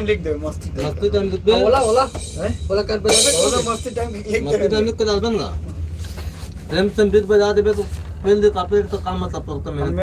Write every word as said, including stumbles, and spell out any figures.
लिख दे मस्ती टाइम। मस्ती टाइम लिख दे। ओला, ओला। हैं? ओला कर बजा दे। ओला मस्ती टाइम लिख दे। मस्ती टाइम लिख के डाल देंगे। प्रेम से बीट बजा देबे तो पेल दे कापे तो काम मतलब तो मेहनत